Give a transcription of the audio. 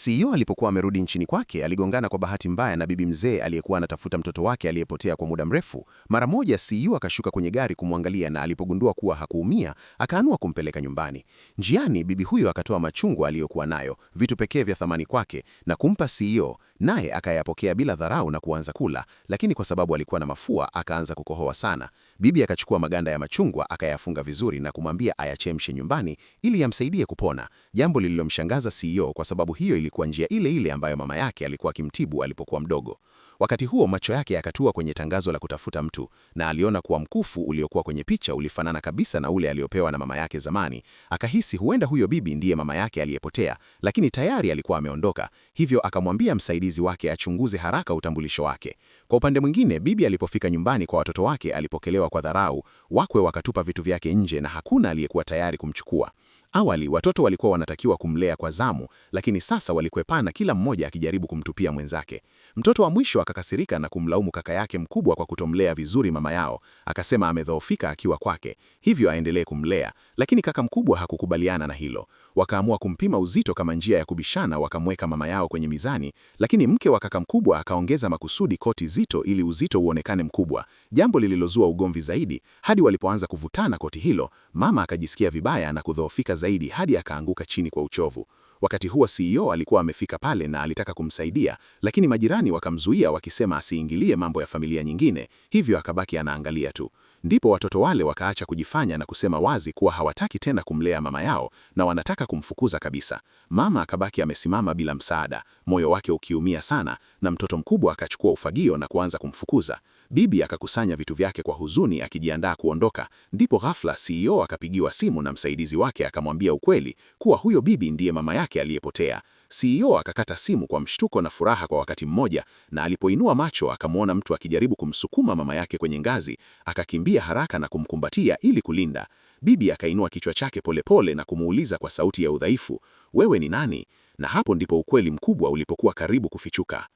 CEO alipokuwa amerudi nchini kwake, aligongana kwa bahati mbaya na bibi mzee aliyekuwa anatafuta mtoto wake aliyepotea kwa muda mrefu. Mara moja CEO akashuka kwenye gari kumwangalia, na alipogundua kuwa hakuumia, akaamua kumpeleka nyumbani. Njiani, bibi huyo akatoa machungwa aliyokuwa nayo, vitu pekee vya thamani kwake, na kumpa CEO, naye akayapokea bila dharau na kuanza kula, lakini kwa sababu alikuwa na mafua akaanza kukohoa sana. Bibi akachukua maganda ya machungwa akayafunga vizuri na kumwambia ayachemshe nyumbani ili yamsaidie kupona, jambo lililomshangaza CEO kwa sababu hiyo ilikuwa njia ile ile ambayo mama yake alikuwa akimtibu alipokuwa mdogo. Wakati huo macho yake yakatua kwenye tangazo la kutafuta mtu na aliona kuwa mkufu uliokuwa kwenye picha ulifanana kabisa na ule aliopewa na mama yake zamani. Akahisi huenda huyo bibi ndiye mama yake aliyepotea, lakini tayari alikuwa ameondoka, hivyo akamwambia msaidizi wake achunguze haraka utambulisho wake. Kwa upande mwingine, bibi alipofika nyumbani kwa watoto wake alipokelewa kwa dharau, wakwe wakatupa vitu vyake nje na hakuna aliyekuwa tayari kumchukua. Awali watoto walikuwa wanatakiwa kumlea kwa zamu, lakini sasa walikwepana, kila mmoja akijaribu kumtupia mwenzake. Mtoto wa mwisho akakasirika na kumlaumu kaka yake mkubwa kwa kutomlea vizuri mama yao. Akasema amedhoofika akiwa kwake, hivyo aendelee kumlea, lakini kaka mkubwa hakukubaliana na hilo. Wakaamua kumpima uzito kama njia ya kubishana, wakamweka mama yao kwenye mizani, lakini mke wa kaka mkubwa akaongeza makusudi koti zito ili uzito uonekane mkubwa, jambo lililozua ugomvi zaidi. Hadi walipoanza kuvutana koti hilo, mama akajisikia vibaya na kudhoofika zaidi hadi akaanguka chini kwa uchovu. Wakati huo CEO alikuwa amefika pale na alitaka kumsaidia, lakini majirani wakamzuia wakisema asiingilie mambo ya familia nyingine, hivyo akabaki anaangalia tu. Ndipo watoto wale wakaacha kujifanya na kusema wazi kuwa hawataki tena kumlea mama yao na wanataka kumfukuza kabisa. Mama akabaki amesimama bila msaada, moyo wake ukiumia sana, na mtoto mkubwa akachukua ufagio na kuanza kumfukuza. Bibi akakusanya vitu vyake kwa huzuni akijiandaa kuondoka. Ndipo ghafla CEO akapigiwa simu na msaidizi wake akamwambia ukweli kuwa huyo bibi ndiye mama yake aliyepotea. CEO akakata simu kwa mshtuko na furaha kwa wakati mmoja, na alipoinua macho akamwona mtu akijaribu kumsukuma mama yake kwenye ngazi. Akakimbia haraka na kumkumbatia ili kulinda. Bibi akainua kichwa chake polepole na kumuuliza kwa sauti ya udhaifu, wewe ni nani? Na hapo ndipo ukweli mkubwa ulipokuwa karibu kufichuka.